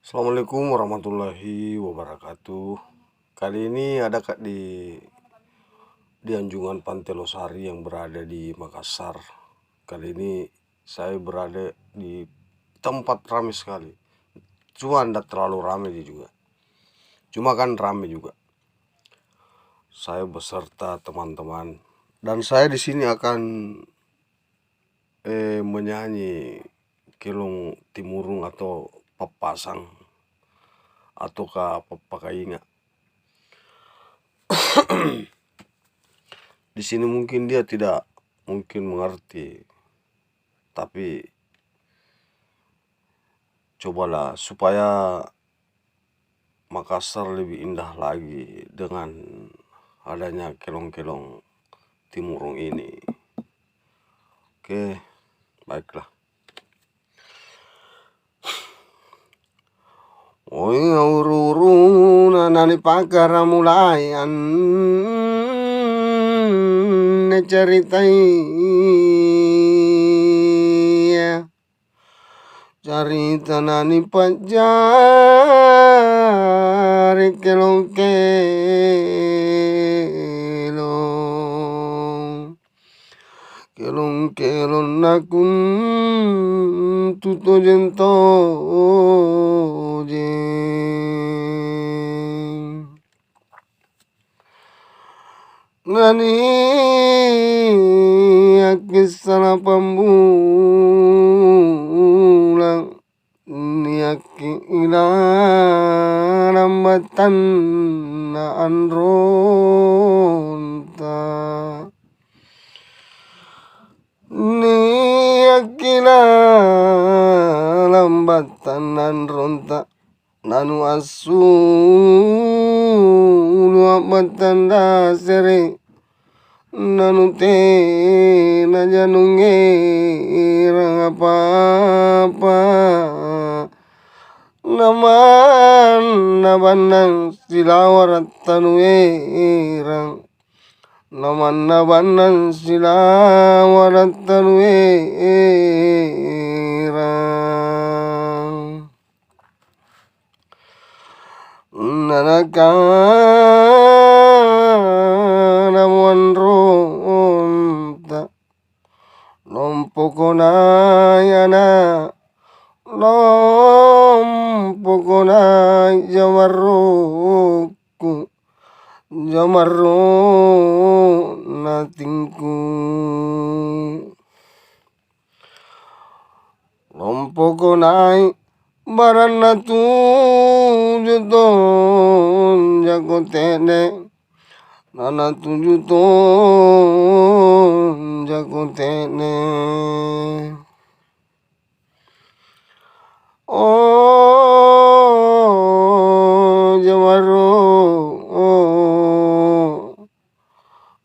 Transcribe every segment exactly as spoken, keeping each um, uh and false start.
Assalamualaikum warahmatullahi wabarakatuh. Kali ini adaka di, di anjungan Pantai Losari yang berada di Makassar. Kali ini saya berada di tempat ramai sekali. Cuma ndak terlalu ramai juga. Cuma kan ramai juga. Saya beserta teman-teman. Dan saya di sini akan, eh, menyanyi kelong timurung atau pappasang ataukah pappakainga. Di sini mungkin dia tidak mungkin mengerti, tapi cobalah supaya Makassar lebih indah lagi dengan adanya kelong-kelong timurung ini. Oke, baiklah. Oi, uru-uruna nanipakaramulai anne caritaya. Carita nanipa'jari kelong-kelong. Kelong-kelong nakuntu tojeng-tojeng. Naniakki sala pambulang, niakki ilalang battanna anronta. Niakki ilalang battanna anronta. Nanuassulu a'battang dasere', nanutenaja nungngerang apa-apa. Namanna bannang silawara' tanuerang, namanna bannang silawara' tanuerang. Nanakanamo anronta, "Lompoko nai ana', lompoko nai jamarrokku, jamarro'na atingku." Lompoko nai' baranna tuju tonjako te'ne, nana tuju tonjako te'ne. O, jamarro, o,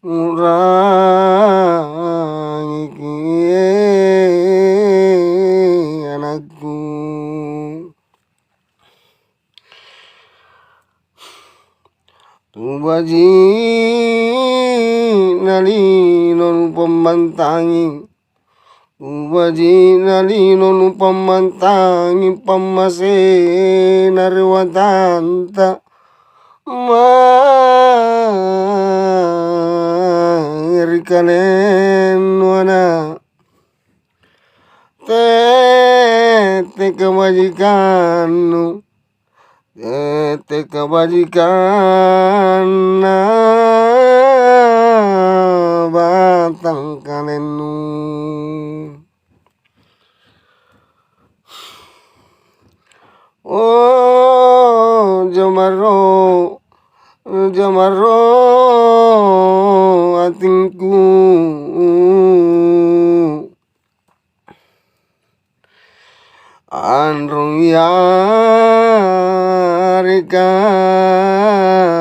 Ngu'rangiki, anakku. Tubaji'na lino nupammantangi, Tubaji'na lino nupammantangi pammasena ri watanta mae ri kalennu ana'. Tette kabajikannu, tette kabajikanna batang kalennu. O, jamarro, jamarro atingku. Anrong yareka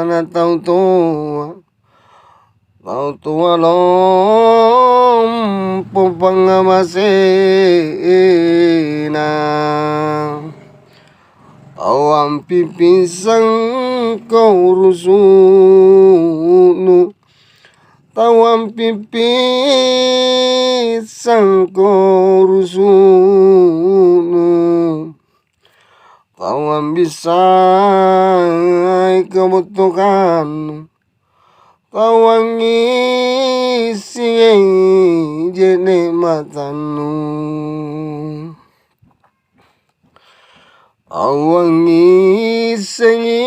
na tau toa, tau toa lompo pangngamasena. Tau ampipisangko urusu'nu, tau ampipisangko urusu'nu. Tau ambissai kabottokannu, tau angngissengi je'ne' matannu. Tau angngissengi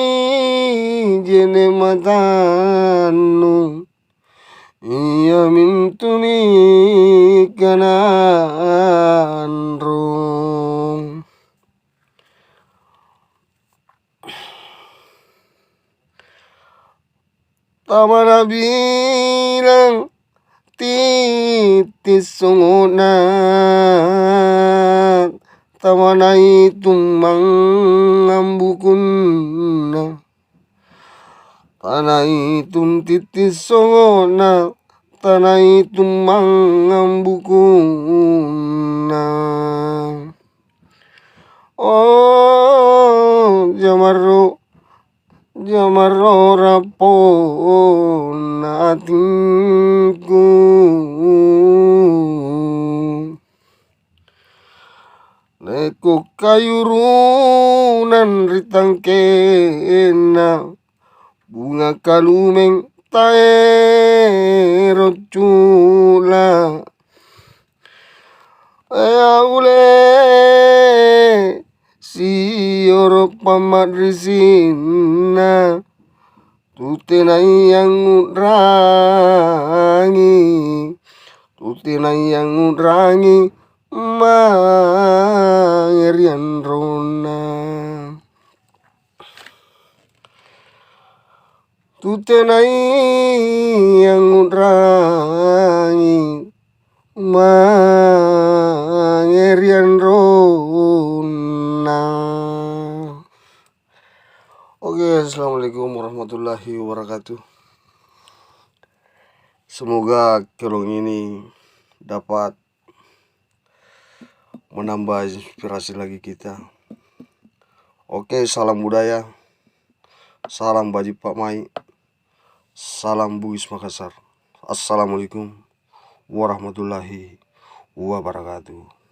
je'ne' matannu, iamintu nikana anrong. Tamana bilang titti' songo'na, tamana itung mangngang bukunna. Tanaitung titti' songo'na, tanaitung mangngang bukunna. Oh, jamarro, jamarro rapponna atingku. Nekko kayurunang ri tangkenna, bunga kalumeng taero' cula'. Ea ule sioro' pamma'risinna, tu tenaya ngu'rangi, tu tenaya ngu'rangi mange ri anronna. Tu tenaya ngu'rangi mange ri anronna. Oke, assalamualaikum warahmatullahi wabarakatuh. Semoga kelong ini dapat menambah inspirasi lagi kita. Oke, salam budaya, salam baji' pa'mai', salam Bugis Makassar. Assalamualaikum warahmatullahi wabarakatuh.